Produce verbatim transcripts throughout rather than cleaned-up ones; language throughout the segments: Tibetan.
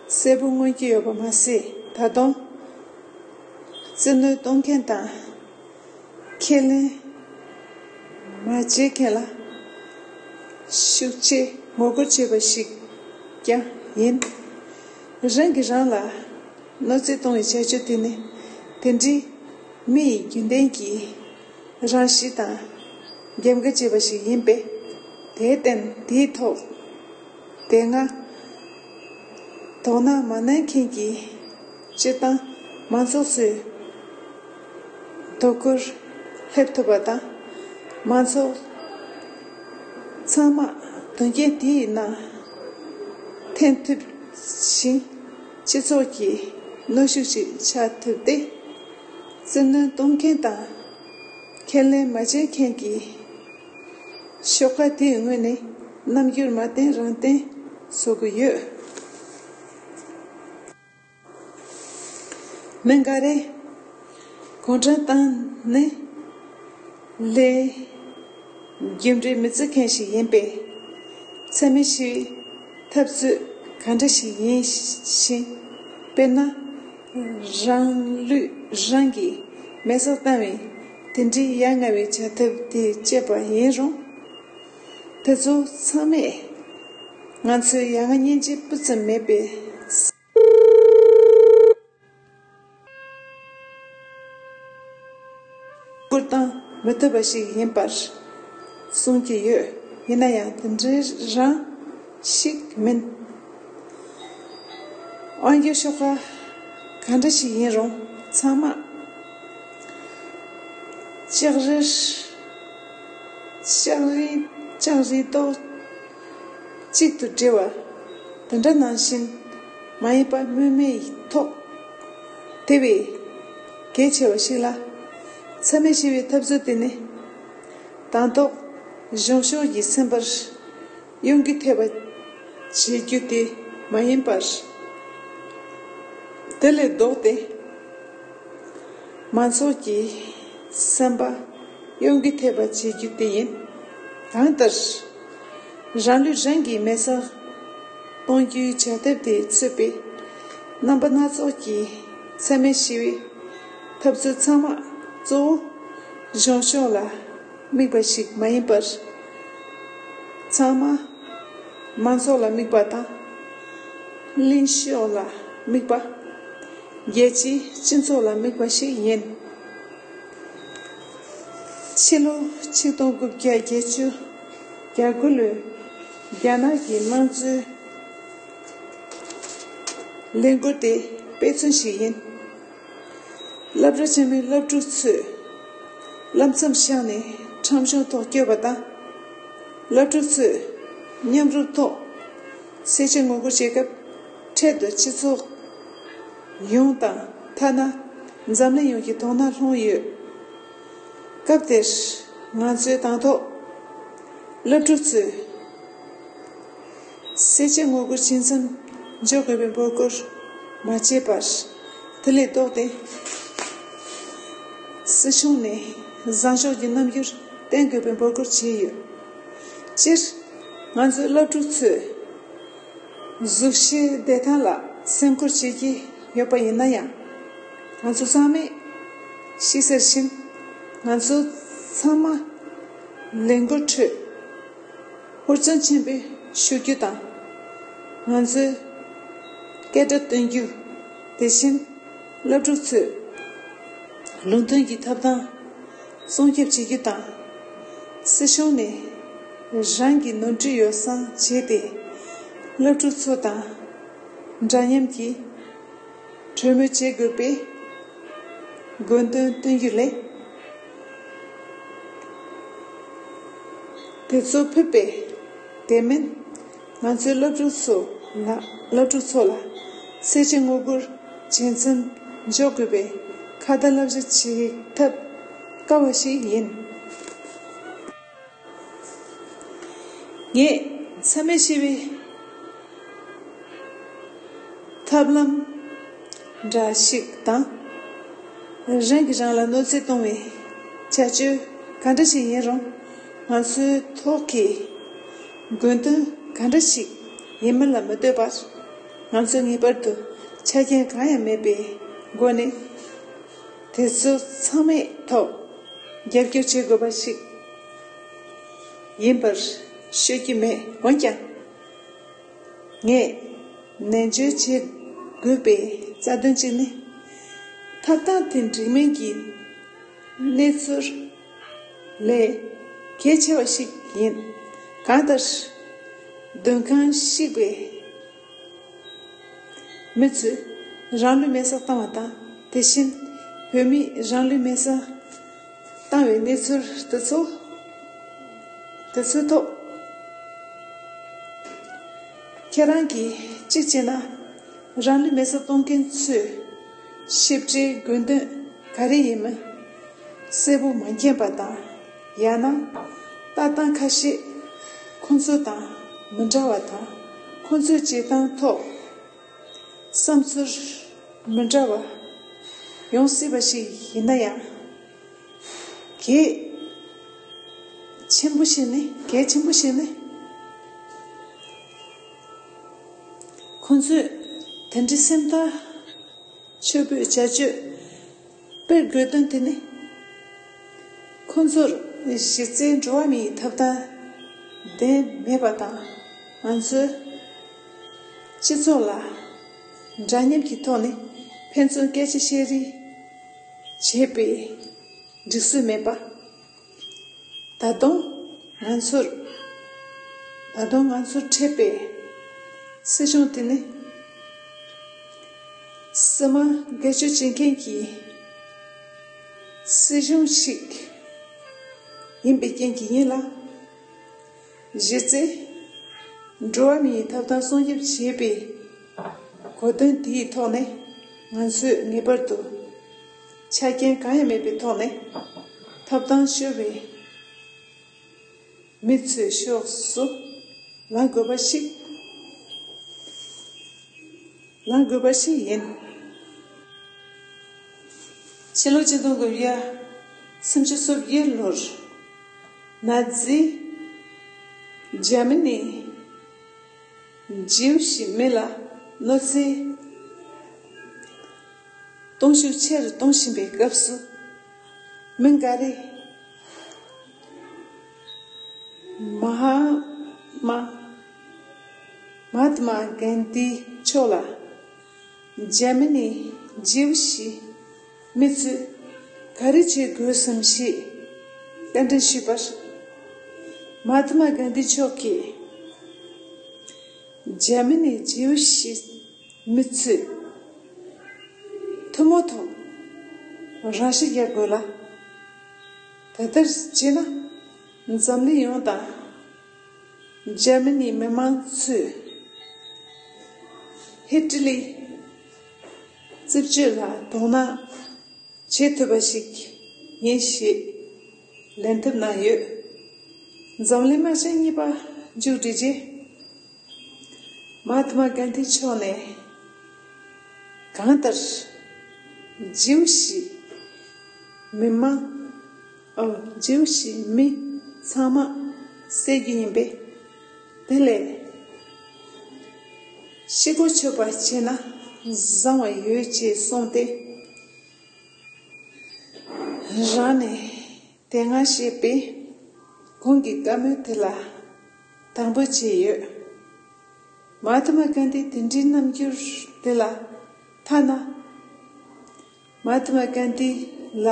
གསལ་པོ་མངོན་གྱི་ཡོད་པ་མ་ཟད། ད་དུང་བཙན་གནོན་གཏོང་མཁན་དང་ཁས་ལེན་མ་བྱེད་མཁན་ལ་ཤུགས་ཆེ་ངོ་རྒོལ་བྱས་པ་ཞིག་ཀྱང་ཡིན། རང་གིས་རང་ལ་གནོད་འཚེ་གཏོང་བའི་བྱ་སྤྱོད་དེ་ནི་དེ་འདྲའི་མི་ཡི་རྒྱུན་ལྡན་གྱི་རང་གཤིས་དང་རྒྱབ་འགལ་བྱས་པ་ཞིག་ཡིན་པས། དེར་བརྟེན་དེའི་ཐོག་དེ་སྔ་དོ་སྣང་མ་གནང་མཁན་གྱི་སྤྱིར་བཏང་མང་ཚོགས་ཚོའི་དོ་ཁུར་སླེབས་ཐུབ་པ་དང་། མང་ཚོགས་ཚང་མ་དོན་རྐྱེན་དེའི་ནང་འཐེན་ཐུབ་ཤིང་། སྤྱི་ཚོགས་ཀྱི་གནོན་ཤུགས་ཤིག་ཆགས་ཐུབ་སྟེ། བཙན་གནོན་གཏོང་མཁན་དང་ཁས་ལེན་མ་བྱེད་མཁན་གྱི་ཤོག་ཁག་དེའི་ངོས་ནས་རྣམ་འགྱུར་མ་བསྟན་རང་བསྟན་བཟོ་གི་ཡོད། མི་འགའ་རེས་གུང་ཁྲན་ཏང་ནི་ལས་རྒྱུ་འབྲས་མི་བརྩི་མཁན་ཞིག་ཡིན་པས། འཚེ་མེད་ཞི་བའི་འཐབ་རྩོད་ག་འདྲ་ཞིག་ཡིན་ཞིང་། དཔེར་ན། རང་ལུས་རང་གིས་མེ་སྲེག་བཏང་བའི་དེ་འདྲའི་ཡ་ང་བའི་བྱ་ཐབས་དེ་སྤྱད་པ་ཡིན་རུང་། དེ་ཚོ་ཚང་མས་ང་ཚོའི་ཡ་ང་སྙིང་རྗེ་སྤུ་ཙམ་མེད་པའི། བཀུར་བཏང་མི་ཐུབ་པ་ཞིག་ཡིན་པར་གསུང་གི་ཡོད། ཡིན་ན་ཡང་དེ་འདྲའི་རང་ཞིག་མིན། དབང་སྒྱུར་ཤོག་ཁག་ག་འདྲ་ཞིག་ཡིན་རུང་ཚང་མ་ལྕགས་རིར་ལྕགས་རི་ལྕགས་རི་ཏོག་གཅིག་ཏུ་འདྲེས་པ་དེ་འདྲ་ནང་བཞིན་མ་ཡིན་པ་སྨོས་མེད་ཡིག་ཐོག་དེ་བས་གལ་ཆེ་བ་ཞིག་ལ། འཚེ་མེད་ཞི་བའི་འཐབ་རྩོད་དེ་ནི་དང་ཐོག་གཞུང་ཕྱོགས་ཀྱི་སེམས་པར་གཡོ་འགུལ་ཐེབས་པ་བྱེད་རྒྱུ་དེ་མ་ཡིན་པར། དེ་ལས་ལྡོག་སྟེ། མང་ཚོགས་ཀྱི་སེམས་པ་གཡོ་འགུལ་ཐེབས་པ་བྱེད་རྒྱུ་དེ་ཡིན། གང་ལྟར། རང་ལུས་རང་གིས་མེ་སྲེག་གཏོང་རྒྱུའི་བྱ་ཐབས་དེ་ཚུད་པའི་རྣམ་པ་སྣ་ཚོགས་ཀྱི་འཚེ་མེད་ཞི་བའི་འཐབ་རྩོད་ཚང་མ་གཙོ་བོ་གཞུང་ཕྱོགས་ལ་དམིགས་པ་ཞིག་མ་ཡིན་པར། ཚང་མ་མང་ཚོགས་ལ་དམིགས་པ་དང་། ལྷན་ཕྱོགས་ལ་དམིགས་པ། རྒྱལ་སྤྱིའི་སྤྱི་ཚོགས་ལ་དམིགས་པ་ཞིག་ཡིན། ཕྱི་ལོ་ཆིག་སྟོང་དགུ་བརྒྱ་བརྒྱད་ཅུ་གྱ་དགུ་ལོའི་རྒྱ་ནག་གི་དམངས་གཙོའི་ལས་འགུལ་དེ་དཔེ་མཚོན་ཞིག་ཡིན། སློབ་གྲྭ་ཆེན་མོའི་སློབ་ཕྲུག་ཚོས་བསླབ་མཚམས་བཞག་ནས་ཁྲོམ་གཞུང་ཐོག་བསྐྱོད་པ་དང་། སློབ་ཕྲུག་ཚོས་མཉམ་རུབ་ཐོག་སེལ་ཆེད་ངོ་རྒོལ་བྱེད་སྐབས། འཕྲལ་དུ་སྤྱི་ཚོགས་ཡོངས་དང་། ཐ་ན་འཛམ་གླིང་ཡོངས་ཀྱི་དོ་སྣང་ལྷུང་ཡོད། སྐབས་དེར་ང་ཚོས་དང་ཐོག་སློབ་ཕྲུག་ཚོས་སེལ་ཆེད་ངོ་རྒོལ་བྱེད་མཚམས་འཇོག་དགོས་པའི་འབོད་སྐུལ་མ་བྱས་པར། དེ་ལས་ལྡོག་སྟེ། སྲིད་གཞུང་ནས་བཟང་ཕྱོགས་ཀྱི་རྣམ་འགྱུར་བསྟན་དགོས་པའི་འབོད་སྐུལ་བྱས་ཡོད། སྤྱིར་ང་ཚོའི་སློབ་ཕྲུག་ཚོས་གཟུགས་གཞིའི་བདེ་ཐང་ལ་སེམས་ཁུར་བྱེད་ཀྱི་ཡོད་པ་ཡིན་ན་ཡང་། ང་ཚོ་ཚང་མས་ཤེས་གསལ་བཞིན། ང་ཚོ་ཚང་མ་ལས་འགུལ་ཁྲོད་ཧུར་བརྩོན་ཆེན་པོས་ཞུགས་རྒྱུ་དང་། ང་ཚོའི་སྐད་སྒྲ་འདོན་རྒྱུ། དེ་བཞིན་སློབ་ཕྲུག་ཚོས་ལུང་སྟོན་གྱི་ཐོབ་ཐང་སྲུང་སྐྱོབ་བྱེད་རྒྱུ་དང་། སྲིད་གཞུང་ནས་རང་གི་ནོར་འཁྲུལ་ཡོ་བསྲང་བྱས་ཏེ། སློབ་ཕྲུག་ཚོ་དང་འདྲ་མཉམ་གྱིས་གྲོས་མོལ་བྱེད་དགོས་པའི་དགོས་འདུན་བཏོན་རྒྱུ་ལས། དེ་ཚོ་ཕུད་པས་དེ་མིན། ང་ཚོའི་སློབ་ཕྲུག་ཚོ་ལ་སློབ་ཕྲུག་ཚོ་ལ་སེལ་ཆེད་ངོ་རྒོལ་བྱེད་མཚམས་འཇོག་དགོས་པའི་ཁ་ཏ་བསླབ་བྱ་བྱེད་ཐབས་དཀའ་བ་ཞིག་ཡིན། ངས་འཚེ་མེད་ཞི་བའི་ཐབས་ལམ་འདྲ་ཞིག་དང་། རང་གིས་རང་ལ་གནོད་འཚེ་གཏོང་བའི་བྱ་སྤྱོད་ག་འདྲ་ཞིག་ཡིན་རུང་། ང་ཚོའི་ཐོག་གི་དགོས་འདུན་ག་འདྲ་ཞིག་ཡིན་མིན་ལ་མི་ལྟོས་པར། ང་ཚོས་ངེས་པར་དུ་ཆ་རྐྱེན་གང་ཡང་མེད་པའི་སྒོ་ནས་དེ་ཚོ་ཚང་མའི་ཐོག་རྒྱབ་སྐྱོར་བྱེད་དགོས་པ་ཞིག་ཡིན་པར་ཤོད་ཀྱི་མེད། འོན་ཀྱང་། ངས་ནན་བརྗོད་བྱེད་དགོས་པའི་རྩ་དོན་གཅིག་ནི། ཐོབ་ཐང་དེ་འགྲིག་མིན་གྱི་གནས་ཚུལ་ལས་གལ་ཆེ་བ་ཞིག་ཡིན། གང་ལྟར། མདུན་ཁང་བཤིག་པའི་མི་ཚོས་རང་ལུས་མེར་སྲེག་བཏང་བ་དང་། དེ་བཞིན་བོད་མིས་རང་ལུས་མེར་སྲེག་བཏང་བའི་གནས་ཚུལ་དེ་ཚོ། དེ་ཚོའི་ཐོག་ཁྱེད་རང་གིས་གཅིག་བྱས་ན། རང་ལུས་མེར་སྲེག་གཏོང་མཁན་ཚོས་ཞིབ་ཕྲའི་དགོས་འདུན་ག་རེ་ཡིན་མིན་གསལ་པོ་མ་མཁྱེན་པ་དང་། ཡང་ན་ལྟ་སྟངས་ཁ་ཤས་ཁོང་ཚོ་དང་མི་འདྲ་བ་དང་། ཁོང་ཚོའི་བྱེད་སྟངས་ཐོག་བསམ་ཚུལ་མི་འདྲ་བ་ཡོང་སྲིད་པ་ཞིག་ཡིན་ན་ཡང་། གལ་ཆེན་པོ་ཞིག་ནི། གལ་ཆེན་པོ་ཞིག་ནི། ཁོང་ཚོས་དེ་འདྲའི་སེམས་ཐག་ཆོད་པོས་བྱ་སྤྱོད་སྤེལ་དགོས་དོན་དེ་ནི། ཁོང་ཚོར་གཞི་རྩའི་འགྲོ་བ་མིའི་ཐོབ་ཐང་ལྡན་མེད་པ་དང་། ང་ཚོའི་སྤྱི་ཚོགས་ལ་འདྲ་མཉམ་གྱི་ཐོག་ནས་ཕན་ཚུན་སྐད་ཆ་བཤད་རེས་བྱེད་པའི་སྒྲིག་སྲོལ་མེད་པ། ད་དུང་ང་ཚོར། ད་དུང་ང་ཚོར་འཕྲད་པའི་སྲིད་གཞུང་དེ་ནི། སྲིད་དམག་སྒེར་གཅོད་བྱེད་མཁན་གྱི་སྲིད་གཞུང་ཞིག་ཡིན་པའི་རྐྱེན་གྱིས་ཡིན་ལ། གཞི་རྩའི་འགྲོ་བ་མིའི་ཐོབ་ཐང་སྲུང་སྐྱོབ་བྱེད་པའི་གོ་དོན་དེའི་ཐོག་ནས། ང་ཚོས་ངེས་པར་དུ་ཆ་རྐྱེན་གང་ཡང་མེད་པའི་ཐོག་ནས་ཐོབ་ཐང་ཤོར་བའི་མི་ཚོའི་ཕྱོགས་སུ་ལངས་དགོས་པ་ཞིག་ལངས་དགོས་པ་ཞིག་ཡིན། ཕྱི་ལོ་ཆིག་སྟོང་དགུ་བརྒྱ་སུམ་ཅུ་སོ་བརྒྱད་ལོར་ནཱ་ཛི་འཇར་མ་ནི་ཇིའུ་ཞི་མི་ལ་གནོད་འཚེ་གཏོང་ཤུགས་ཆེ་རུ་གཏོང་བཞིན་པའི་སྐབས་སུ། མི་འགའ་རེས་མ་ཧ་མ་མ་ཧཱ་ཏ་མ་གན་དྷི་མཆོག་ལ་འཇར་མ་ནི་ཇིའུ་ཞི་མི་ཚོས་ག་རེ་བྱེད་དགོས་སམ་ཞེས་བཀའ་འདྲི་ཞུས་པར། མ་ཧཱ་ཏ་མ་གན་དྷི་མཆོག་གིས། འཇར་མ་ནི་ཇིའུ་ཞི་མི་ཚོས་ཐུན་མོང་ཐོག་རང་ཞིང་རྒྱག་དགོས་ལ། དེ་ལྟར་བྱས་ན་འཛམ་གླིང་ཡོངས་དང་འཇར་མ་ནིའི་མི་མང་ཚོས་ཧི་ཊི་ལི་རྩིབ་སྤྱོད་ལ་དོ་སྣང་བྱེད་ཐུབ་པ་ཞིག་ཡིན་ཞེས་ལན་འདེབས་གནང་ཡོད། འཛམ་གླིང་དམག་ཆེན་གཉིས་པ་མཇུག་བསྒྲིལ་རྗེས། མ་ཧཱ་ཏ་མ་གན་དྷི་མཆོག་ནས་གང་ལྟར་ཇིའུ་ཞི་མི་མང་། ཨོ། ཇིའུ་ཞི་མི་ཚང་མ་བསད་རྒྱུ་ཡིན་པས། དེ་ལས་ཤི་སྒོ་ཆོད་པ་བྱས་ན་བཟང་བ་ཡོད་ཅེས་གསུངས་ཏེ། རང་ནས་དེ་སྔ་བཤད་པའི་གོང་གི་བཀའ་མོལ་དེ་ལ་དང་འབོད་བྱས་ཡོད། མ་ཧཱ་ཏ་མ་གན་དྷིའི་དེ་འདྲའི་རྣམ་འགྱུར་དེ་ལ་ཐ་ན། མ་ཧཱ་ཏ་མ་གན་དྷི་ལ་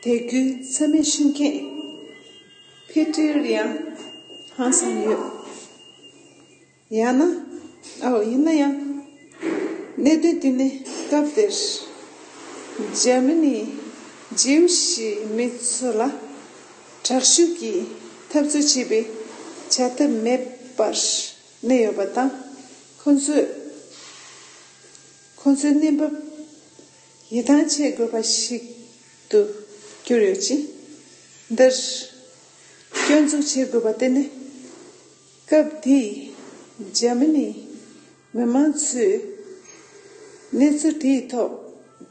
དད་གུས་ཚད་མེད་ཞུ་མཁན་ཕི་ཊི་ལ་ཡང་ཧང་སངས་ཡོད། ཡང་ན། ཨོ། ཡིན་ན་ཡང་། གནད་དོན་དེ་ནི་སྐབས་དེར་འཇར་མ་ནིའི་ཇིའུ་ཞི་མི་ཚོ་ལ་དྲག་ཤུགས་ཀྱིས་འཐབ་རྩོད་བྱེད་པའི་བྱ་ཐབས་མེད་པར་གནས་ཡོད་པ་དང་། ཁོང་ཚོས། ཁོང་ཚོའི་གནས་བབ་ཡིད་ཐང་ཆད་དགོས་པ་ཞིག་ཏུ་གྱུར་ཡོད་ཅིང་། འདིར་སྐྱོན་འཛུགས་བྱེད་དགོས་པ་དེ་ནི། སྐབས་དེའི་འཇར་མ་ནིའི་མི་མང་ཚོས་གནས་ཚུལ་དེའི་ཐོག་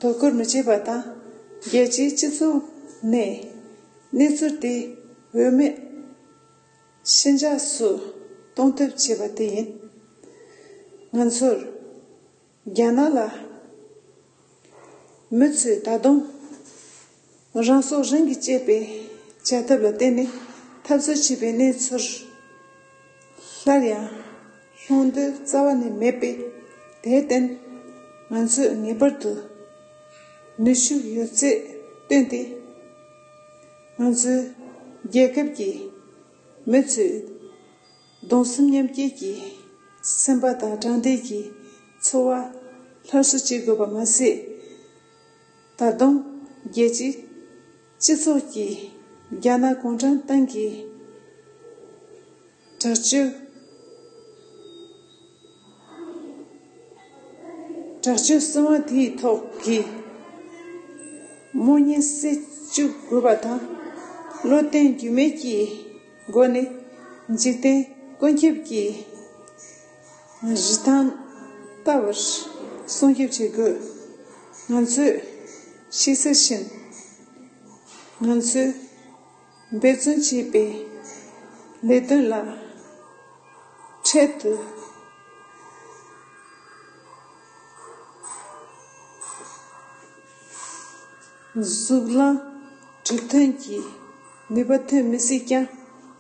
དོ་ཁུར་མི་བྱེད་པ་དང་། རྒྱལ་སྤྱིའི་སྤྱི་ཚོགས་ནས་གནས་ཚུལ་དེ་འོས་མེད་ཞི་འཇགས་སུ་གཏོང་ཐབས་བྱས་པ་དེ་ཡིན། ང་ཚོར་རྒྱ་ནག་ལ་མི་ཚོས་ད་དུང་རང་སྲོག་རང་གིས་བཅད་པའི་བྱ་ཐབས་ལ་བརྟེན་ནས་འཐབ་རྩོད་བྱས་པའི་གནས་ཚུལ་སླར་ཡང་ལྷུང་འདོད་རྩ་བ་ནས་མེད་པས། དེར་བརྟེན་ང་ཚོས་ངེས་པར་དུ་ནུས་ཤུགས་ཡོད་ཚད་བཏོན་ཏེ། ང་ཚོའི་རྒྱལ་ཁབ་ཀྱི་མི་ཚོས་གདུང་སེམས་མཉམ་སྐྱེད་ཀྱི་སེམས་པ་དང་དྲང་བདེན་གྱི་འཚོ་བ་སླར་གསོ་བྱེད་དགོས་པ་མ་ཟད། ད་དུང་རྒྱལ་སྤྱིའི་སྤྱི་ཚོགས་ཀྱིས་རྒྱ་ནག་གུང་ཁྲན་ཏང་གི་དྲག་སྤྱོད། དྲག་སྤྱོད་གསང་བ་དེའི་ཐོག་གི་རྨོངས་གཉིད་སེལ་བཅུག་དགོས་པ་དང་། བློ་བརྟན་འགྱུར་མེད་ཀྱི་སྒོ་ནས་འཇིག་རྟེན་ཀུན་ཁྱབ་ཀྱི་རིན་ཐང་ལྟ་བུར་སྲུང་སྐྱོབ་བྱེད་དགོས། ང་ཚོས་ཤེས་གསལ་བཞིན། ང་ཚོས་འབད་བརྩོན་བྱས་པའི་ལས་དོན་ལ་འཕྲལ་དུ་གཟུགས་ལམ་གྲུབ་ཐོན་གྱི་ནུས་པ་ཐོན་མི་སྲིད་ཀྱང་།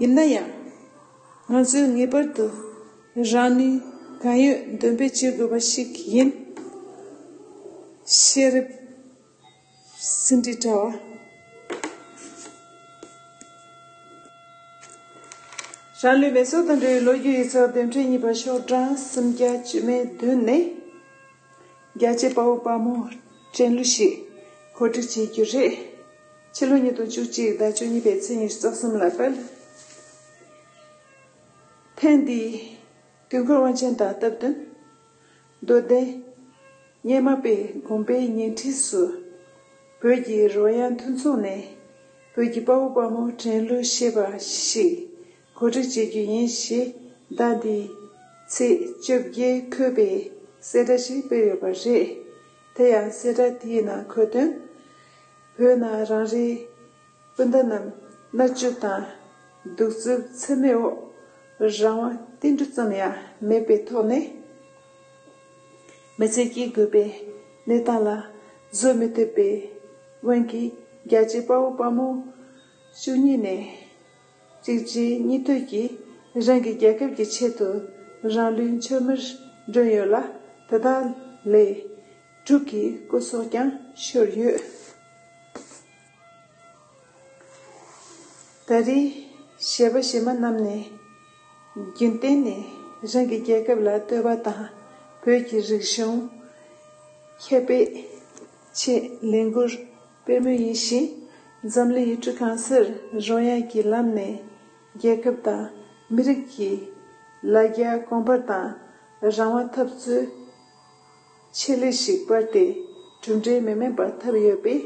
ཡིན་ན་ཡང་ང་ཚོས་ངེས་པར་དུ་རང་ནུས་གང་ཡོད་འདོན་སྤེལ་བྱེད་དགོས་པ་ཞིག་ཡིན། ཤེས་རབ་ཟིན་བྲིས་དྲ་བ། རང་ལུས་མེ་སྲེག་དང་འབྲེལ་བའི་ལོ་རྒྱུས་ཡིག་ཚགས་དེབ་ཕྲེང་གཉིས་པ་ཤོག་གྲངས་སུམ་བརྒྱ་བཅུ་མེད་བདུན་ནས། རྒྱལ་གཅེས་དཔའ་བོ་དཔའ་མོ་དྲན་གླུ་ཞིག་གོ་སྒྲིག་བྱེད་རྒྱུ་རེད། ཕྱི་ལོ་ཉིས་སྟོང་བཅུ་གཅིག་ཟླ་བཅུ་གཉིས་པའི་ཚེས་ཉི་ཤུ་རྩ་གསུམ་ལ་སྤེལ། ཐེངས་འདིའི་དུས་འཁོར་དབང་ཆེན་དང་སྟབས་བསྟུན། མདོ་སྡེ་སྙེ་མ་པའི་དགོན་པའི་ཉེ་འཁྲིས་སུ་བོད་ཀྱི་རོལ་དབྱངས་མཐུན་ཚོགས་ནས་བོད་ཀྱི་དཔའ་བོ་དཔའ་མོ་དྲན་གླུ་ཞེས་པ་ཞིག་གོ་སྒྲིག་བྱེད་རྒྱུ་ཡིན་ཞེས་ཟླ་འདིའི་ཚེས་བཅོ་བརྒྱད་འཁོད་པའི་གསལ་བསྒྲགས་ཤིག་སྤེལ་ཡོད་པ་རེད། དེ་ཡང་གསལ་བསྒྲགས་དེའི་ནང་འཁོད་དོན། བོད་ནང་རང་རེའི་སྤུན་ཟླ་རྣམས་མནར་གཅོད་དང་གདུག་རྩུབ་ཚད་མེད་འོག་རང་དབང་ཏིལ་འབྲུ་ཙམ་ཡང་མེད་པའི་ཐོག་ནས། མི་ཚེ་སྐྱེལ་དགོས་པའི་གནས་སྟངས་ལ་བཟོད་མི་ཐུབ་པའི་དབང་གིས། རྒྱལ་གཅེས་དཔའ་བོ་དཔའ་མོ་བཅུ་གཉིས་ནས་གཅིག་རྗེས་གཉིས་མཐུད་ཀྱིས་རང་གི་རྒྱལ་ཁབ་ཀྱི་ཆེད་དུ་རང་ལུས་མཆོད་མེར་བསྒྲོན་ཡོད་ལ། དེ་དག་ལས་དྲུག་གི་སྐུ་སྲོག་ཀྱང་ཤོར་ཡོད། ད་རེས་གཞས་པ་གཞས་མ་རྣམས་ནས་རྒྱུན་གཏན་ནས་རང་གི་རྒྱལ་ཁབ་ལ་བསྟོད་པ་དང་། བོད་ཀྱི་རིག་གཞུང་ཁྱབ་སྤེལ་ཆེད་ལས་འགུལ་སྤེལ་མུས་ཡིན་ཞིང་། འཛམ་གླིང་ཡུལ་གྲུ་གང་སར་རོལ་དབྱངས་ཀྱི་ལམ་ནས་རྒྱལ་ཁབ་དང་མི་རིགས་ཀྱི་ལ་རྒྱ་གོང་འཕེལ་དང་རང་དབང་འཐབ་རྩོད་ཆེད་ལས་ཤིག་སྤེལ་ཏེ། གྲུབ་འབྲས་མི་དམན་པ་ཐོབ་ཡོད་པས།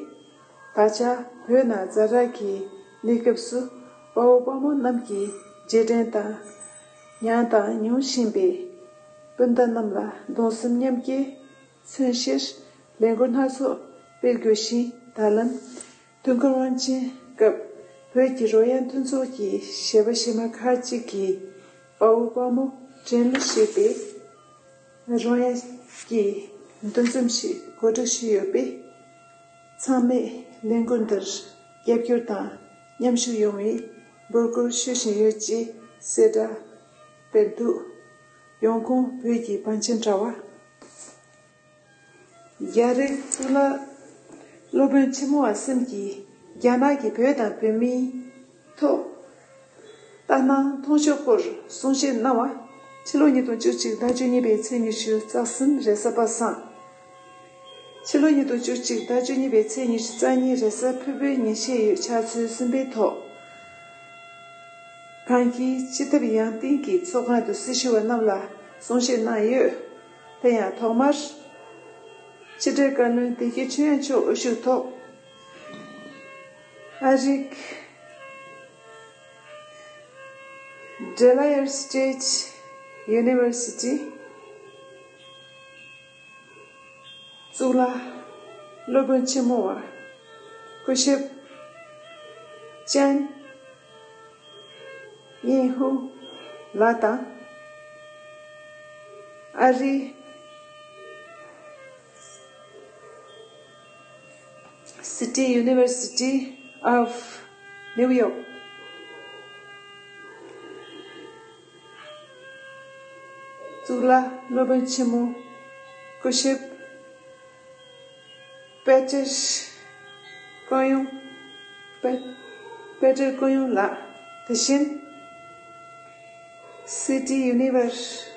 ད་ཆ་བོད་ནང་ཛ་དྲག་གི་གནས་སྐབས་སུ་དཔའ་བོ་དཔའ་མོ་རྣམས་ཀྱི་རྗེས་དྲན་དང་། མྱངས་དང་མྱོང་བཞིན་པའི་སྤུན་ཟླ་རྣམས་ལ་གདུང་སེམས་མཉམ་སྐྱེད་མཚོན་ཕྱིར་ལས་འགུལ་སྣ་ཚོགས་སྤེལ་དགོས་ཤིང་། ད་ལམ་དུས་འཁོར་དབང་ཆེན་སྐབས་བོད་ཀྱི་རོལ་དབྱངས་མཐུན་ཚོགས་ཀྱི་གཞས་པ་གཞས་མ་ཁག་ཅིག་གིས་དཔའ་བོ་དཔའ་མོ་དྲན་གླུ་ཞེས་པའི་རོལ་དབྱངས་ཀྱི་འདུ་འཛོམས་ཤིག་གོ་སྒྲིག་ཞུས་ཡོད་པས། ཚང་མས་ལས་འགུལ་འདིར་རྒྱབ་སྐྱོར་དང་མཉམ་ཞུགས་ཡོང་བའི་འབོད་སྐུལ་ཞུ་བཞིན་ཡོད་ཅེས་གསལ་བསྒྲགས་སྤེལ་འདུག་ཡོང་ཁུངས་བོད་ཀྱི་བང་ཆེན་དྲ་བ། རྒྱ་རིགས་གཙུག་ལག་སློབ་དཔོན་ཆེན་མོ་བ་གསུམ་གྱིས་རྒྱ་ནག་གིས་བོད་དང་བོད་མིའི་ཐོག་ལྟ་སྣང་མཐོང་ཕྱོགས་སྐོར་གསུང་བཤད་གནང་བ། ཕྱི་ལོ་ཉིས་སྟོང་བཅུ་གཅིག་ཟླ་བཅུ་གཉིས་པའི་ཚེས་ཉི་ཤུ་རྩ་གསུམ་རེས་གཟའ་པ་སངས། ཕྱི་ལོ་ཉིས་སྟོང་བཅུ་གཅིག་ཟླ་བཅུ་གཉིས་པའི་ཚེས་ཉི་ཤུ་རྩ་གཉིས་རེས་གཟའ་ཕུར་བུའི་ཉིན་ཤས་ཡོད། ཕྱག་ཚོད་གསུམ་པའི་ཐོག་གང་གི་སྤྱི་ཐབ་ཡང་སྟེང་གི་ཚོགས་ཁང་དུ་སྲི་ཞུ་བ་རྣམས་ལ་གསུང་བཤད་གནང་ཡོད། དེ་ཡང་ཐོག་མར་ཕྱི་དྲིལ་བཀའ་བློན་བདེ་སྐྱིད་ཆོས་དབྱངས་མཆོག་དབུ་བཞུགས་ཐོག་ཨ་རིག Delaware State University གཙུག་ལག་སློབ་དཔོན་ཆེན་མོ་བ་སྐུ་ཞབས་ཅན་དབྱིན་ཧུ་ལགས་དང་། ཨ་རི། City University of New York གཙུག་ལག་སློབ་དཔོན་ཆེན་མོ་སྐུ་ཞབས་པེ་ཏྲི་ཀོན་ཡུང་། པེ་པེ་ཏྲི་ཀོན་ཡུང་ལགས། དེ་བཞིན་City Univer-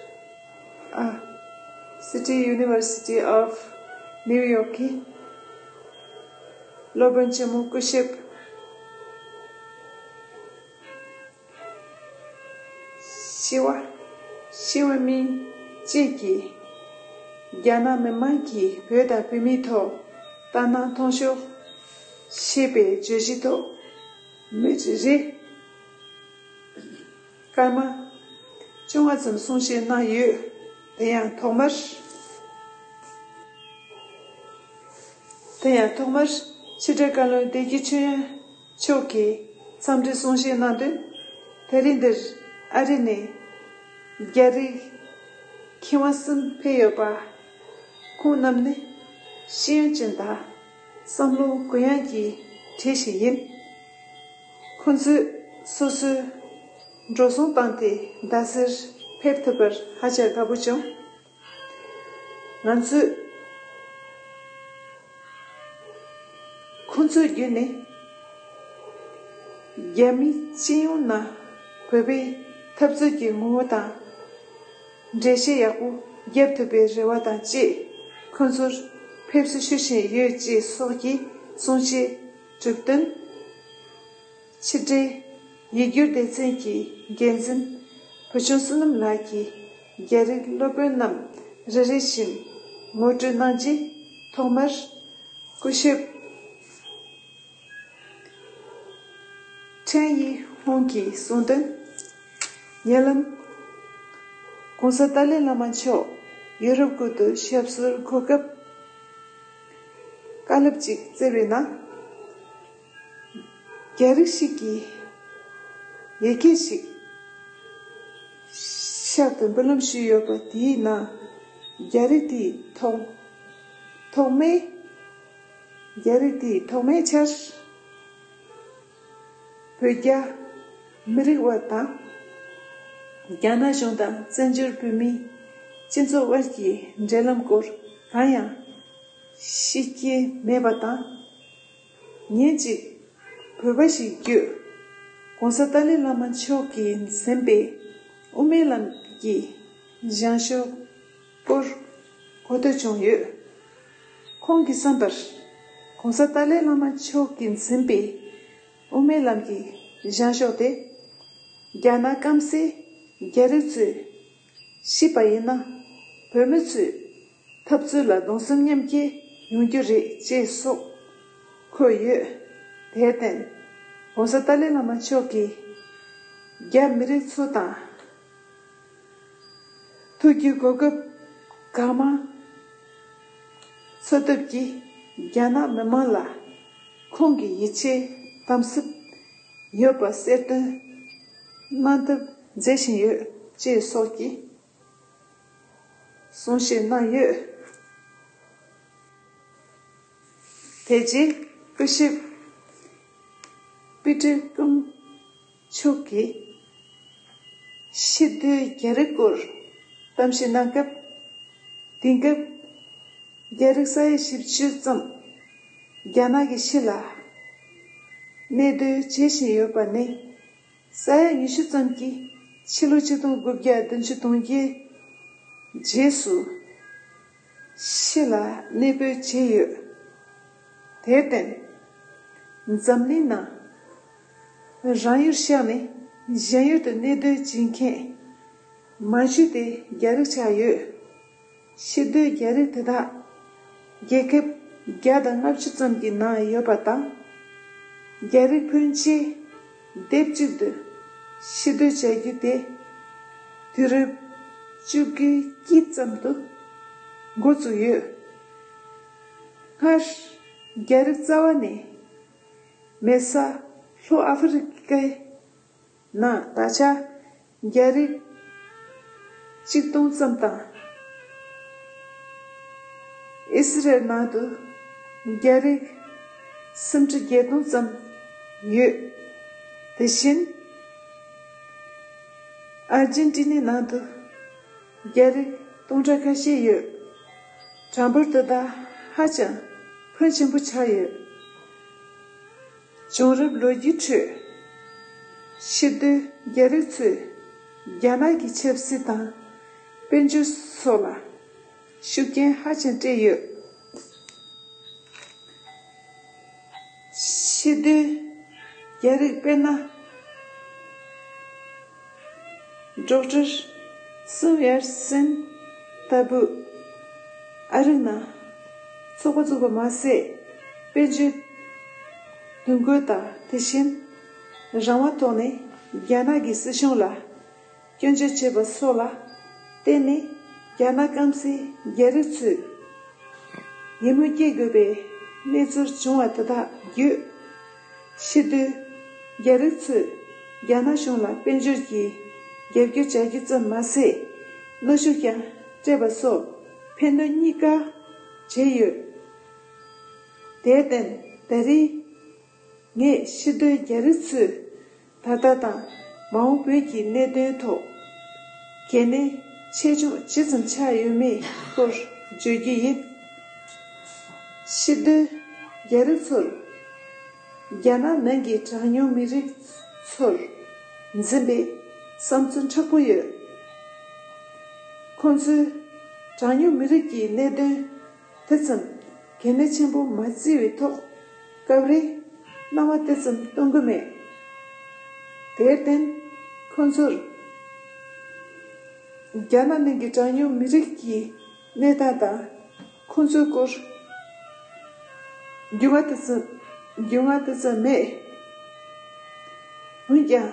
ཨ། City University of New York གི་སློབ་དཔོན་ཆེན་མོ་སྐུ་ཞབས་ཤི་ཝ་ཤི་ཝ་མིན་བཅས་ཀྱིས་རྒྱ་ནག་མི་དམངས་ཀྱིས་བོད་དང་བོད་མིའི་ཐོག་ལྟ་སྣང་མཐོང་ཕྱོགས་ཞེས་པའི་བརྗོད་གཞིའི་ཐོག་མི་རེ་རེར་སྐར་མ་བཅོ་ལྔ་ཙམ་གསུང་བཤད་གནང་ཡོད། དེ་ཡང་ཐོག་མར། དེ་ཡང་ཐོག་མར་ཕྱི་དྲིལ་བཀའ་བློན་བདེ་སྐྱིད་ཆོས་དབྱངས་མཆོག་གིས་འཚམས་འདྲི་གསུང་བཤད་གནང་དོན། དེ་རིང་འདིར་ཨ་རི་ནས་རྒྱ་རིགས་མཁས་དབང་གསུམ་ཕེབས་ཡོད་པ། ཁོང་རྣམས་ནི་ཤེས་ཡོན་ཅན་དང་བསམ་བློ་གུ་ཡངས་ཀྱི་གྲས་ཤིག་ཡིན། ཁོང་ཚོས་སོ་སོའི་འགྲོ་སོང་བཏང་སྟེ་རྡ་སར་ཕེབས་ཐུབ་པར་ཧ་ཅང་དགའ་པོ་བྱུང་། ང་ཚོས་ཁོང་ཚོའི་བརྒྱུད་ནས་རྒྱ་མི་སྤྱི་ཡོངས་ནང་བོད་པའི་འཐབ་རྩོད་ཀྱི་ངོ་བོ་དང་འགྲེལ་བཤད་ཡག་པོ་བརྒྱབ་ཐུབ་པའི་རེ་བ་དང་བཅས་ཁོང་ཚོར་ཕེབས་བསུ་ཞུ་བཞིན་ཡོད་ཅེས་སོགས་ཀྱི་གསུང་བཤད་གྲུབ་བསྟུན། ཕྱི་དྲིལ་ཡིག་སྒྱུར་སྡེ་ཚན་གྱི་འགན་འཛིན་བུ་ཆུང་བསོད་ནམས་ལགས་ཀྱིས་རྒྱ་རིགས་སློབ་དཔོན་རྣམས་རེ་རེ་བཞིན་ངོ་སྤྲོད་གནང་རྗེས། ཐོག་མར་སྐུ་ཞབས་ཁྲེན་ཡི་ཧུང་གིས་གསུངས་དོན། ཉེ་ལམ་༸གོང་ས་ཏཱ་ལའི་བླ་མ་མཆོག་ཡུ་རོབ་ཁུལ་དུ་ཞབས་སོར་འགོད་སྐབས། བཀའ་སློབ་ཅིག་བསྩལ་བའི་ནང་། རྒྱ་རིགས་ཤིག་གིས་ཡི་གེ་ཞིག་ཤག་ཏུ་འབུལ་ལམ་ཞུས་ཡོད་པ་དེའི་ནང་རྒྱ་རིགས་དེའི་ཐོག་ཐོག་མའི་རྒྱ་རིགས་དེའི་ཐོག་མའི་ཆར་བོད་རྒྱ་མི་རིགས་དབར་དང་། རྒྱ་ནག་གཞུང་དང་བཙན་བྱོལ་བོད་མིའི་སྤྱི་ཚོགས་དབར་གྱི་འབྲེལ་ལམ་སྐོར་གང་ཡང་ཤེས་ཀྱི་མེད་པ་དང་། ཉིན་གཅིག་བོད་པ་ཞིག་བརྒྱུད་༸གོང་ས་ཏཱ་ལའི་བླ་མ་མཆོག་གིས་འཛིན་པའི་དབུ་མའི་ལམ་གྱི་བཞེངས་ཤོག་སྐོར་གོ་ཐོས་བྱུང་ཡོད། ཁོང་གི་བསམ་པར་༸གོང་ས་ཏཱ་ལའི་བླ་མ་མཆོག་གིས་འཛིན་པའི་དབུ་མའི་ལམ་གྱི་བཞེངས་ཤོག་དེ་རྒྱ་ནག་སྐམ་སའི་རྒྱ་རིགས་ཚོས་ཤེས་པ་ཡིན་ན་བོད་མི་ཚོས་འཐབ་རྩོད་ལ་གདུང་སེམས་མཉམ་སྐྱེད་ཡོང་རྒྱུ་རེད་ཅེས་སོགས་འཁོད་ཡོད། དེར་བརྟེན་༸གོང་ས་ཏཱ་ལའི་བླ་མ་མཆོག་གིས་རྒྱ་མི་རིགས་ཚོ་དང་ཐུག་རྒྱུའི་གོ་སྐབས་གང་མང་འཚོལ་ཐབས་ཀྱིས་རྒྱ་ནག་མི་མང་ལ་ཁོང་གི་ཡིད་ཆེས་དམ་ཟབ་ཡོད་པ་གསལ་སྟོན་གནང་ཐབས་མཛད་བཞིན་ཡོད་ཅེས་སོགས་ཀྱི་གསུང་བཤད་གནང་ཡོད། དེ་རྗེས་སྐུ་ཞབས་པི་ཏྲི་ཀུན་མཆོག་གིས་ཕྱི་སྡོད་རྒྱ་རིགས་སྐོར་གཏམ་བཤད་གནང་སྐབས། དེང་སྐབས་རྒྱ་རིགས་ས་ཡ་བཞི་བཅུ་ཙམ་རྒྱ་ནག་གི་ཕྱི་ལ་གནས་སྡོད་བྱེད་བཞིན་ཡོད་པ་ནི། ས་ཡ་ཉི་ཤུ་ཙམ་གྱིས་ཕྱི་ལོ་ཆིག་སྟོང་དགུ་བརྒྱ་བདུན་ཅུ་དོན་བརྒྱད་རྗེས་སུ་ཕྱི་ལ་གནས་སྤོས་བྱས་ཡོད། དེར་བརྟེན། འཛམ་གླིང་ནང་རང་ཡུལ་བཞག་ནས་གཞན་ཡུལ་དུ་གནས་སྡོད་བྱེད་མཁན་མང་ཤོས་དེ་རྒྱ་རིགས་ཆགས་ཡོད། ཕྱི་སྡོད་རྒྱ་རིགས་དེ་དག་རྒྱལ་ཁབ་བརྒྱ་དང་ལྔ་བཅུ་ཙམ་གྱི་ནང་ཡོད་པ་དང་། རྒྱ་རིགས་ཕོན་ཆེ་སྡེབ་གཅིག་ཏུ་ཕྱིར་སྡོད་བྱ་རྒྱུ་དེ་དུས་རབས་བཅུ་དགུའི་དཀྱིལ་ཙམ་དུ་འགོ་བཙུགས་ཡོད། སྔར་རྒྱ་རིགས་རྩ་བ་ནས་མེད་ས་ལྷོ་ཨ་ཧྥེ་རི་ཀའི་ནང་ད་ཆ་རྒྱ་རིགས་གཅིག་སྟོང་ཙམ་དང་ ཨི་སི་རལ་ནང་དུ་རྒྱ་རིགས་སུམ་ཁྲི་བརྒྱད་སྟོང་ཙམ་ཡོད། དེ་བཞིན་ཨར་ཇེན་ཏི་ནའི་ནང་དུ་རྒྱ་རིགས་སྟོང་ཕྲག་ཁ་ཤས་ཡོད། གྲངས་འབོར་དེ་དག་ཧ་ཅང་ཕོན་ཆེན་པོ་ཆགས་ཡོད། བྱུང་རབས་ལོ་རྒྱུས་ཁྲོད། ཕྱི་སྡོད་རྒྱ་རིགས་ཚོས་རྒྱ་ནག་གི་ཆབ་སྲིད་དང་དཔལ་འབྱོར་སོགས་ལ་ཤུགས་རྐྱེན་ཧ་ཅང་སྤྲད་ཡོད། ཕྱི་སྡོད་རྒྱ་རིགས་དཔེར་ན། ཌོག་ཊར་སུང་ཡར་སན་ལྟ་བུ་ཨ་རིའི་ནང་ཚོགས་པ་བཙུགས་པ་མ་ཟད། དཔལ་འབྱོར་དུས་འགོ་དང་དེ་བཞིན་རང་དབང་ཐོག་ནས་རྒྱ་ནག་གི་སྲིད་གཞུང་ལ་སྐྱོན་བརྗོད་བྱས་པ་སོགས་ལ་བརྟེན་ནས། རྒྱ་ནག་སྐམ་སའི་རྒྱ་རིགས་ཚོས་ཡིད་སྨོན་སྐྱེ་དགོས་པའི་གནས་ཚུལ་བྱུང་བ་དེ་དག་བརྒྱུད། ཕྱི་སྡོད་རྒྱ་རིགས་ཚོས་རྒྱ་ནག་གཞུང་ལ་དཔལ་འབྱོར་གྱི་རྒྱབ་སྐྱོར་བྱ་རྒྱུ་ཙམ་མ་ཟད། གནོན་ཤུགས་ཀྱང་སྤྲད་པ་སོགས་ཕན་གནོད་གཉིས་ཀ་བྱས་ཡོད། དེར་བརྟེན། ད་རེས་ངས་ཕྱི་སྡོད་རྒྱ་རིགས་ཚོས་ད་ལྟ་དང་མ་འོངས་བོད་ཀྱི་གནད་དོན་ཐོག་གལ་གནད་ཆེ་ཆུང་ཇི་ཙམ་ཆགས་ཡོད་མེད་སྐོར་བརྗོད་རྒྱུ་ཡིན། ཕྱི་སྡོད་རྒྱ་རིགས་ཚོར་རྒྱ་ནག་ནང་གི་གྲངས་ཉུང་མི་རིགས་ཚོར་འཛིན་པའི་བསམ་ཚུལ་མཁྲེགས་པོ་ཡོད། ཁོང་ཚོས་གྲངས་ཉུང་མི་རིགས་ཀྱི་གནད་དོན་དེ་ཙམ་གལ་གནད་ཆེན་པོ་མ་བརྩི་བའི་ཐོག་སྐབས་རེ་སྣང་བ་དེ་ཙམ་གཏོང་གི་མེད། དེར་བརྟེན། ཁོང་ཚོར་རྒྱ་ནག་ནང་གི་གྲངས་ཉུང་མི་རིགས་ཀྱི་གནས་སྟངས་དང་ཁོང་ཚོའི་སྐོར་རྒྱུས་མངའ་དེ་ཙམ་རྒྱུས་མངའ་དེ་ཙམ་མེད། འོན་ཀྱང་།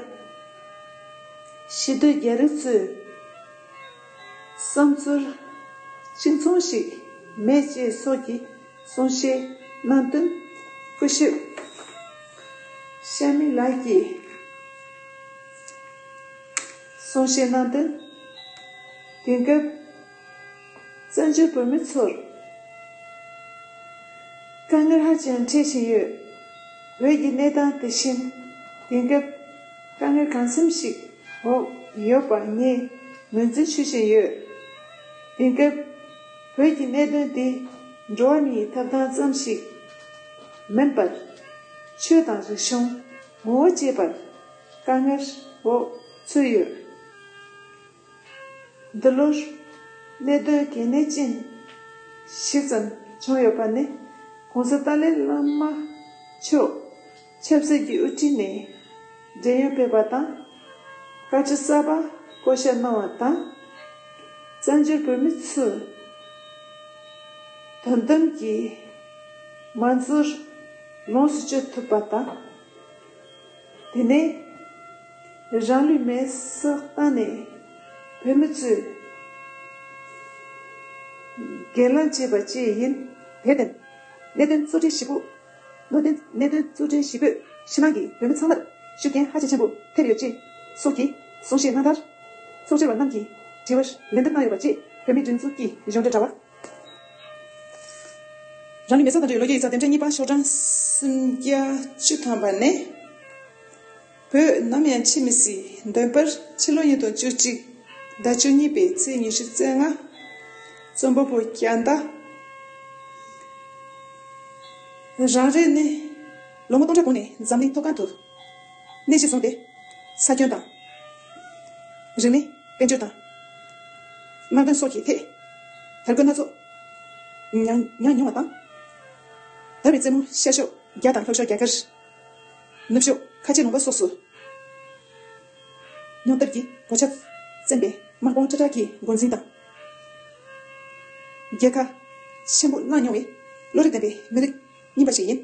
ཕྱི་སྡོད་རྒྱ་རིགས་ཚོས་བསམ་ཚུལ་གཅིག་མཚུངས་ཤིག་མེད་ཅེས་སོགས་ཀྱི་གསུང་བཤད་གནང་དོན། སྐུ་ཞབས་ཤ་མི་ལགས་ཀྱིས་གསུང་བཤད་གནང་དོན། དེང་སྐབས་བཙན་བྱོལ་བོད་མི་ཚོར་དཀའ་ངལ་ཧ་ཅང་འཕྲད་བཞིན་ཡོད། བོད་ཀྱི་གནས་སྟངས་དེ་བཞིན་དེང་སྐབས་དཀའ་ངལ་གང་འཚམ་ཞིག་འོག་ཡོད་པ་ངས་ངོས་འཛིན་ཞུ་བཞིན་ཡོད། དེང་སྐབས་བོད་ཀྱི་གནད་དོན་དེ་འགྲོ་བ་མིའི་ཐོབ་ཐང་ཙམ་ཞིག་མིན་པར། ཆོས་དང་རིག་གཞུང་ངོ་བོ་བཅས་པར་དཀའ་ངལ་འོག་ཚུད་ཡོད། འདི་ལོར་གནད་དོན་གལ་གནད་ཅན་ཞིག་ཙམ་བྱུང་ཡོད་པ་ནི། ༸གོང་ས་ཏཱ་ལའི་བླ་མ་མཆོག་ཆབ་སྲིད་ཀྱི་དབུ་ཁྲིད་ནས་མགྲོན་ཡོང་ཕེབས་པ་དང་། བཀའ་ཁྲི་གསར་པ་བསྐོ་བཞག་གནང་བ་དང་། བཙན་བྱོལ་བོད་མི་ཚོས་དོན་དམ་གྱི་དམངས་གཙོར་ལོངས་སུ་སྤྱོད་ཐུབ་པ་དང་། དེ་ནས་རང་ལུས་མེར་སྲེག་བཏང་ནས་བོད་མི་ཚོས་སྒེར་ལངས་བྱས་པ་བཅས་ཡིན། དེར་བརྟེན། གནད་དོན་གཙོ་གྲས་བཞི་པོ། གནད་དོན་གནད་དོན་གཙོ་གྲས་བཞི་པོས་ཕྱི་ནང་གི་བོད་མི་ཚང་མར་ཤུགས་རྐྱེན་ཧ་ཅང་ཆེན་པོ་ཐེབས་ཡོད་ཅེས་སོགས་ཀྱི་གསུང་བཤད་གནང་མཐར། ཚོགས་བཅར་བ་རྣམས་ཀྱིས་དྲི་བར་ལན་འདེབས་གནང་ཡོད་པ་བཅས་བོད་མིའི་སྒྲིག་འཛུགས་ཀྱི་གཞུང་འབྲེལ་དྲ་བ། རང་ལུས་མེ་སྲེག་དང་འབྲེལ་བའི་ལོ་རྒྱུས་ཡིག་ཚགས་དེབ་ཕྲེང་གཉིས་པ་ཤོག་གྲངས་སུམ་བརྒྱ་བཅུ་ཐམ་པ་ནས། བོད་ནམ་ཡང་འཆི་མི་སྲིད། འདོན་པར་ཕྱི་ལོ་ཉིས་སྟོང་བཅུ་གཅིག་ཟླ་བཅུ་གཉིས་པའི་ཚེས་ཉི་ཤུ་རྩ་ལྔ། རྩོམ་པ་པོ་རྒྱ་མདའ། རང་རེ་ནི་ལོ་ངོ་སྟོང་ཕྲག་གོང་ནས་འཛམ་གླིང་མཐོ་སྒང་དུ་གནས་གཞི་བཟུང་སྟེ། ས་ཁྱོན་དང་། རིག་གནས། དཔལ་འབྱོར་དང་། ནང་དོན་སོགས་ཀྱི་ཐད་དར་གོས་སྣ་ཚོགས་མྱངས་མྱངས་མྱོང་བ་དང་། དར་བའི་རྩེ་མོ་ཤར་ཕྱོགས་རྒྱ་དང་ལྷོ་ཕྱོགས་རྒྱ་གར། ནུབ་ཕྱོགས་ཁ་ཆེ་ལུང་པ་སོགས་སུ་སྙོམས་དར་གྱི་གོ་ཆ་བཙེམས་པའི་དམག་དཔུང་ཁྲ་ཁྲ་གི་འགོ་འཛིན་དང་། རྒྱལ་ཁ་ཆེན་པོ་བླངས་མྱོང་བའི་བློ་རིག་ལྡན་པའི་མི་རིགས་རྙིང་པ་ཞིག་ཡིན།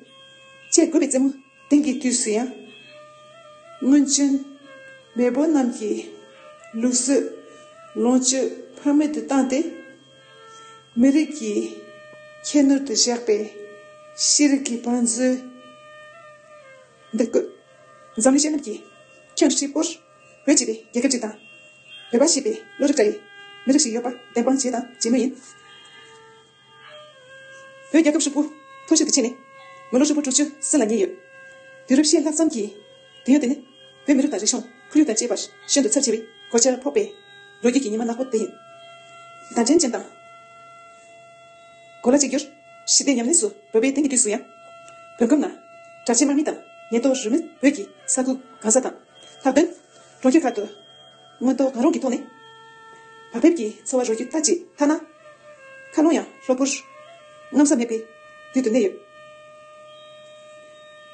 ཆེས་དགོས་པའི་རྩེ་མོ་དེང་གི་དུས་སུ་ཡང་། སྔོན་བྱོན་མེས་པོ་རྣམས་ཀྱི་ལུགས་སྲོལ་ལོངས་སྤྱོད་ཕ་མེས་དུ་བཏང་སྟེ། མི་རིགས་ཀྱི་ཁྱད་ནོར་དུ་བཞག་པའི་ཤེས་རིག་གི་བང་མཛོད་འདི་བརྐོས། འཛམ་གླིང་གཞན་རྣམས་ཀྱིས་ཁྱོན་ཧྲིལ་པོར་བོད་ཅེས་པའི་རྒྱལ་ཁབ་ཅིག་དང་། བོད་པ་ཞེས་པའི་བློ་རིག་བཀྲ་བའི་མི་རིགས་ཤིག་ཡོད་པ་བདེན་དཔང་བྱས་དང་བྱེད་མུས་ཡིན། བོད་རྒྱལ་ཁབ་ཧྲིལ་པོ་མཐོ་ཤོས་དུ་ཕྱིན་ནས་མི་ལོ་ཧྲིལ་པོ་དྲུག་ཅུ་ཟིན་ལ་ཉེ་ཡོད། དུས་རབས་ཕྱེད་ལྷག་ཙམ་གྱི་དུས་ཡུན་དེ་ནི་བོད་མི་རིགས་དང་རིག་གཞུང་ཁོར་ཡུག་དང་བཅས་པར་ཤིན་ཏུ་ཚབས་ཆེ་བའི་གོད་ཆག་ཕོག་པའི་ལོ་རྒྱུས་ཀྱི་ཉི་མ་ནག་པོ་དེ་ཡིན། བརྡ་འཕྲིན་ཅན་དང་གོ་ལ་གཅིག་གྱུར། ཞི་བདེ་ཉམས་ལེན་སུ་འབོད་པའི་དེང་གི་དུས་སུ་ཡང་། བོད་ཁམས་ན་དྲག་ཆས་དམག་མི་དང་ཉེན་རྟོག་རུ་མི་བོད་ཀྱི་ས་ཁུལ་གང་ས་དང་། ལྷག་དོན་གྲོང་ཁྱེར་ཁག་ཏུ་མངོན་རྟོགས་གང་རུང་གི་ཐོག་ནས་བག་ཕེབས་ཀྱི་འཚོ་བ་རོལ་རྒྱུ་ལྟ་ཅི་ཐ་ན། མཁའ་རླུང་ཡང་གློ་བུར་གནམ་ས་མེད་པའི་དུས་སུ་གནས་ཡོད།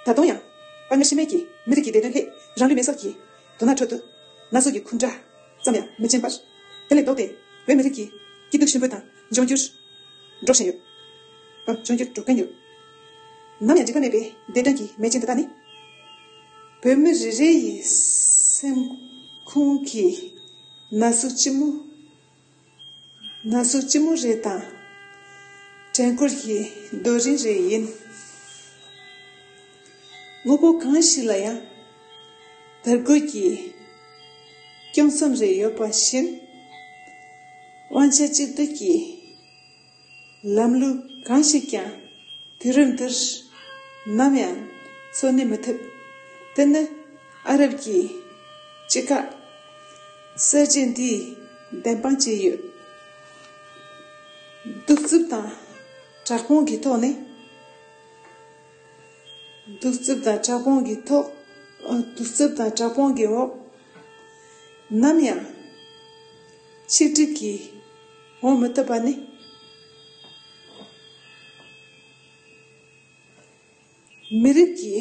ད་དུང་ཡང་དཔའ་ངར་ཤི་རྨས་ཀྱིས་མི་རིགས་ཀྱི་བདེ་དོན་སླད་རང་ལུས་མེ་སྲེག་གི་དོ་སྣང་ཁྲོད་དུ་ན་ཟུག་གི་འཁུན་སྒྲ་ཙམ་ཡང་མི་འབྱིན་པར། དེ་ལས་ལྡོག་སྟེ་བོད་མི་རིགས་ཀྱི་སྐྱིད་སྡུག་ཞིམ་པོ་དང་འབྱུང་འགྱུར་འགྲོ་བཞིན་ཡོད། ཨ། འབྱུང་འགྱུར་འགྲོ་གིན་ཡོད། ནམ་ཡང་འཇིགས་པ་མེད་པའི་བདེ་དོན་གྱི་མེ་ཆེན་དེ་དག་ནི། བོད་མི་རེ་རེ་ཡི་སེམས་ཁོང་གི་ན་ཟུག་ལྕི་མོ། ན་ཟུག་ལྕི་མོ་རེ་དང་། དྲན་སྐུལ་གྱི་རྡོ་རིང་རེ་ཡིན། དངོས་པོ་གང་ཞིག་ལ་ཡང་དར་རྒུད་ཀྱི་དཀྱོག་མཚམས་རེ་ཡོད་པ་བཞིན། དབང་ཆ་གཅིག་སྡུད་ཀྱི་ལམ་ལུགས་གང་ཞིག་ཀྱང་དུས་རབས་འདིར་ནམ་ཡང་འཚོ་གནས་མི་ཐུབ། དེ་ནི་ཨ་རབ་ཀྱི་ཅི་ཀ་གསར་བརྗེ་འདིས་བདེན་དཔང་བྱས་ཡོད། གདུག་རྩུབ་དང་དྲག་དཔུང་གི་ཐོག་ནས། གདུག་རྩུབ་དང་དྲག་དཔུང་གི་ཐོག་གདུག་རྩུབ་དང་དྲག་དཔུང་གི་འོག་ནམ་ཡང་ཆིག་སྒྲིལ་གྱིས་འོང་མི་ཐུབ་པ་ནི། མི་རིགས་ཀྱི་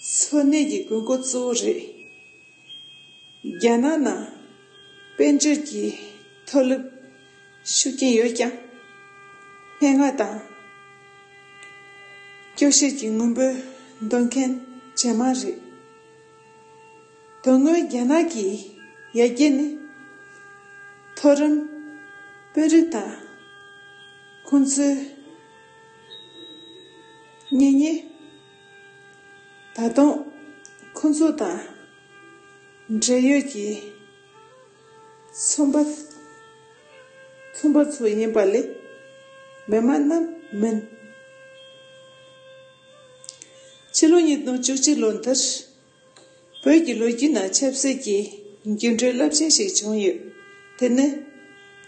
འཚོ་གནས་ཀྱི་དགོས་མཁོ་གཙོ་བོ་རེད། རྒྱ་ནག་ནང་དཔལ་འབྱོར་གྱི་མཐོ་སློབ་ཤུགས་རྐྱེན་ཡོད་ཀྱང་། སྨྲེ་སྔགས་དང་སྐྱོ་ཤས་ཀྱི་དངོས་པོ་འདོན་མཁན་ཇེ་མང་རེད། དོན་དངོས་རྒྱ་ནག་གི་ཡར་རྒྱས་ནི་མཐོ་རིམ་དཔོན་རིགས་དང་ཁོང་ཚོའི་གཉེན་ཉེ། ད་དུང་ཁོང་ཚོ་དང་འབྲེལ་ཡོད་ཀྱི་ཚོང་པ་ཚོང་པ་ཚོ་ཡིན་པ་ལས་མི་མང་རྣམས་མིན། ཕྱི་ལོ་ཉིས་སྟོང་བཅུ་གཅིག་ལོ་འདིར་བོད་ཀྱི་ལོ་རྒྱུས་ནང་ཆབ་སྲིད་ཀྱི་འགྱུར་འགྲོས་རླབས་ཆེན་ཞིག་བྱུང་ཡོད། དེ་ནི་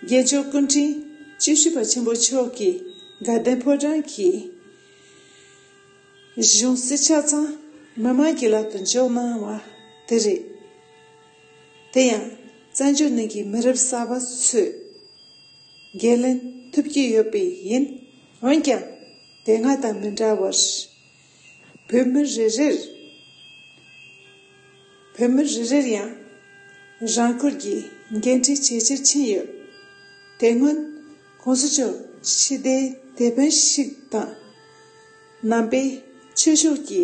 རྒྱལ་མཆོག་སྐུ་ཕྲེང་བཅུ་བཞི་པ་ཆེན་པོ་མཆོག་གིས་དགའ་ལྡན་ཕོ་བྲང་གི་གཞུང་སྲིད་ཆ་ཚང་མི་མང་གི་ལག་ཏུ་འཇོག་གནང་བ་དེ་རེད། དེ་ཡང་བཙན་བྱོལ་ནང་གི་མི་རབས་གསར་པ་ཚོས་འགན་ལེན་ཐུབ་ཀྱི་ཡོད་པས་ཡིན། འོན་ཀྱང་དེ་སྔ་དང་མི་འདྲ་བར་བོད་མི་རེ་རེར་བོད་མི་རེ་རེར་ཡང་རང་ཁུལ་གྱི་འགན་འཁྲི་ཇེ་ཆེར་ཕྱིན་ཡོད། དེ་སྔོན་གོང་ས་མཆོག་ཞི་བདེའི་དེད་དཔོན་ཞིག་དང་། ནང་པའི་ཆོས་ཕྱོགས་ཀྱི་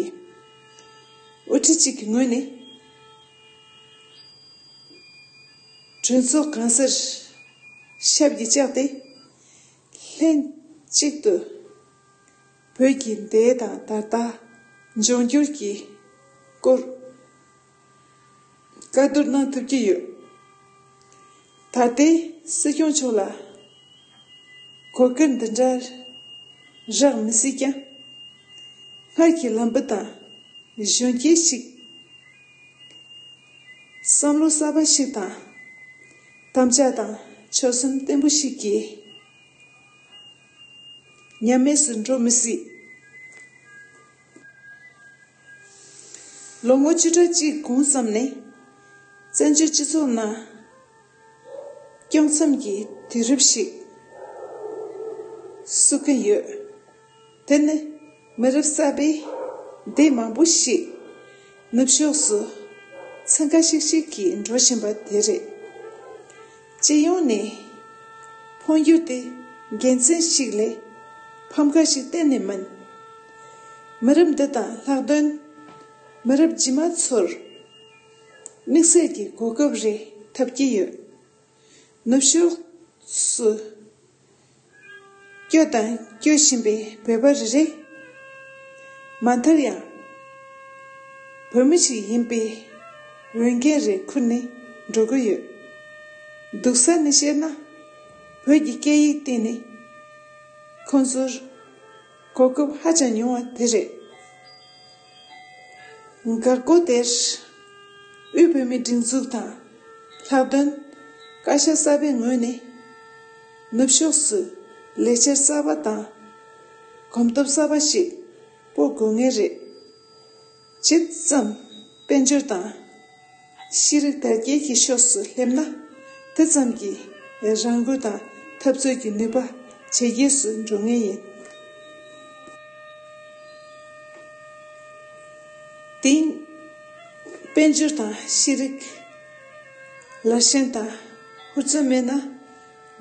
དབུ་ཁྲིད་ཅིག་གི་ངོས་ནས། གྲོས་ཚོགས་གང་སར་ཞབས་ཀྱིས་བཅགས་ཏེ། ལྷན་གཅིག་ཏུ་བོད་ཀྱི་འདས་དང་ད་ལྟ་འབྱུང་འགྱུར་གྱི་སྐོར་བཀའ་བསྡུར་གནང་ཐུབ་ཀྱི་ཡོད། ད་ལྟའི་སྲིད་སྐྱོང་མཆོག་ལ་གོ་སྐབས་འདི་འདྲ་རག་མི་སྲིད་ཀྱང་། སྔར་གྱི་ལམ་བུ་དང་གཞོན་སྐྱེས་ཤིག་བསམ་བློ་གསར་པ་ཞིག་དང་། དམ་བཅའ་དང་ཆོད་སེམས་བརྟན་པོ་ཞིག་གིས་ཉམས་དམས་སུ་འགྲོ་མི་སྲིད། ལོ་ངོ་བཅུ་ཕྲག་གཅིག་གོང་ཙམ་ནས་བཙན་བྱོལ་སྤྱི་ཚོགས་ནང་སྐྱོ་མཚམས་ཀྱི་དུས་རབས་ཤིག་བསུ་གི་ཡོད། དེ་ནི་མི་རབས་གསར་པའི་སྡེ་མང་པོ་ཞིག་ནུབ་ཕྱོགས་སུ་ཚང་ཁ་ཤིག་ཤིག་གིས་འགྲོ་བཞིན་པ་དེ་རེད། སྤྱི་ཡོངས་ནས་འཕོ་འགྱུར་དེ་དགེ་མཚན་ཞིག་ལས་ཕམ་ཁ་ཞིག་གཏན་ནས་མིན། མི་རབས་འདི་དང་ལྷག་དོན་མི་རབས་རྗེས་མ་ཚོར་དམིགས་བསལ་གྱི་གོ་སྐབས་རེ་ཐོབ་ཀྱི་ཡོད། ནུབ་ཕྱོགས་སུ་སྐྱོད་དང་སྐྱོད་བཞིན་པའི་བོད་པ་རེ་རེ་མ་མཐར་ཡང་བོད་མི་ཞིག་ཡིན་པའི་འོས་འགན་རེ་འཁུར་ནས་འགྲོ་གི་ཡོད། སྡུག་ས་ནས་བཤད་ན་བོད་ཀྱི་སྐད་ཡིག་སྟེང་ནས། ཁོང་ཚོར་གོ་སྐབས་ཧ་ཅང་ཉུང་བ་དེ་རེད། འགག་སྒོ་དེར་དབུས་བོད་མིའི་སྒྲིག་འཛུགས་དང་ལྷག་དོན་བཀའ་ཤག་གསར་པའི་ངོས་ནས་ནུབ་ཕྱོགས་སུ་ལས་འཆར་གསར་པ་དང་གོམ་སྟབས་གསར་པ་ཞིག་སྤོ་དགོས་ངེས་རེད། ཇི་ཙམ་དཔལ་འབྱོར་དང་ཤེས་རིག་དར་རྒྱས་ཀྱི་ཕྱོགས་སུ་སླེབས་ན། དེ་ཙམ་གྱིས་རང་འགུལ་དང་འཐབ་རྩོད་ཀྱི་ནུས་པ་ཇེ་རྒྱས་སུ་འགྲོ་ངེས་ཡིན། དེང་དཔལ་འབྱོར་དང་ཤེས་རིག་ལ་ཞེན་དང་ཧུར་བརྩོན་མེད་ན།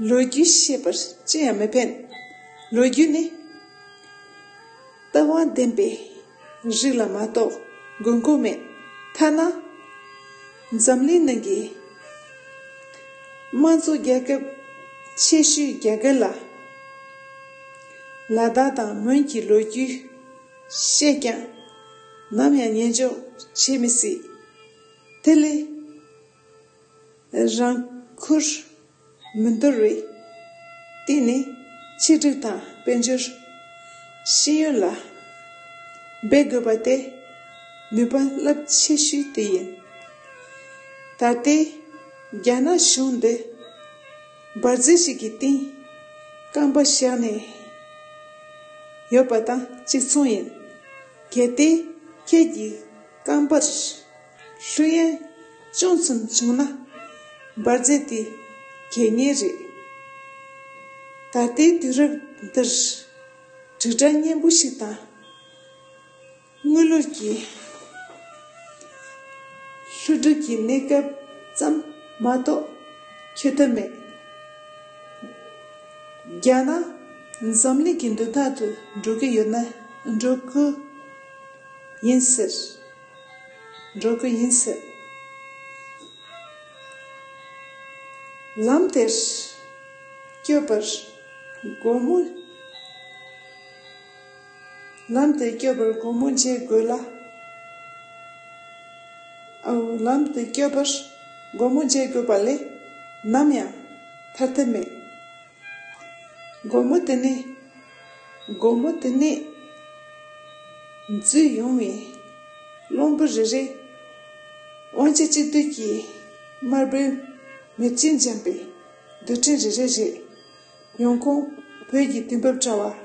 ལོ་རྒྱུས་ཤེས་པར་ཅི་ཡང་མི་ཕན། ལོ་རྒྱུས་ནི་ལྟ་བ་ལྡན་པའི་རིགས་ལ་མ་གཏོགས་དགོས་མཁོ་མེད། ཐ་ན་འཛམ་གླིང་ནང་གི་དམངས་གཙོ་རྒྱལ་ཁབ་ཆེ་ཤོས་རྒྱ་གར་ལ་ལ་དྭགས་དང་མོན་གྱི་ལོ་རྒྱུས་བཤད་ཀྱང་ནམ་ཡང་ཉན་འཇོག་བྱེད་མི་སྲིད། དེ་ལས་རང་ཁུར་མི་འདོར་བའི་སྟེང་ནས་ཆིག་སྒྲིལ་དང་དཔལ་འབྱོར་ཤེས་ཡོན་ལ་འབད་དགོས་པ་དེ་ནུས་པ་རླབས་ཆེ་ཤོས་དེ་ཡིན། ད་ལྟའི་རྒྱ་ནག་གཞུང་འདི་འབར་རྫས་ཤིག་གི་སྟེང་རྐང་པ་བཞག་ནས་ཡོད་པ་དང་གཅིག་མཚུངས་ཡིན། གལ་ཏེ་ཁྱེད་ཀྱི་རྐང་པར་ལྷོད་གཡེང་ཅུང་ཙམ་བྱུང་ན། འབར་རྫས་དེ་གས་ངེས་རེད། ད་ལྟའི་དུས་རབས་འདིར་དྲིལ་བསྒྲགས་སྙན་པོ་ཞིག་དང་། དངུལ་ལོར་གྱི་ལྷུན་གྲུབ་ཀྱི་གནས་སྐབས་ཙམ་མ་གཏོགས་འཁྱོལ་ཐབས་མེད། རྒྱ་ནག་འཛམ་གླིང་གི་མདུན་ཐང་དུ་འགྲོ་གི་ཡོད་ན་འགྲོ་གི་ཡིན་ཟེར། འགྲོ་གི་ཡིན་ཟེར། ལམ་དེར་སྐྱོད་པར་སྒོར་མོ། ལམ་དེར་སྐྱོད་པར་སྒོར་མོ་འཇལ་དགོས་ལ། ཨའོ། ལམ་དེར་སྐྱོད་པར་སྒོར་མོ་འཇལ་དགོས་པ་ལས་ནམ་ཡང་ཐར་ཐབས་མེད། སྒོར་མོ་དེ་ནི། སྒོར་མོ་དེ་ནི་འཛུལ་ཡོང་བའི་གློང་བུ་རེ་རེ། དབང་ཆ་གཅིག་སྡུད་ཀྱི་དམར་པོའི་མེ་ལྕེ་འཇམ་པའི་རྡུལ་ཕྲན་རེ་རེ་རེད། ཡོང་ཁུངས་བོད་ཀྱི་དུས་བབ་དྲ་བ།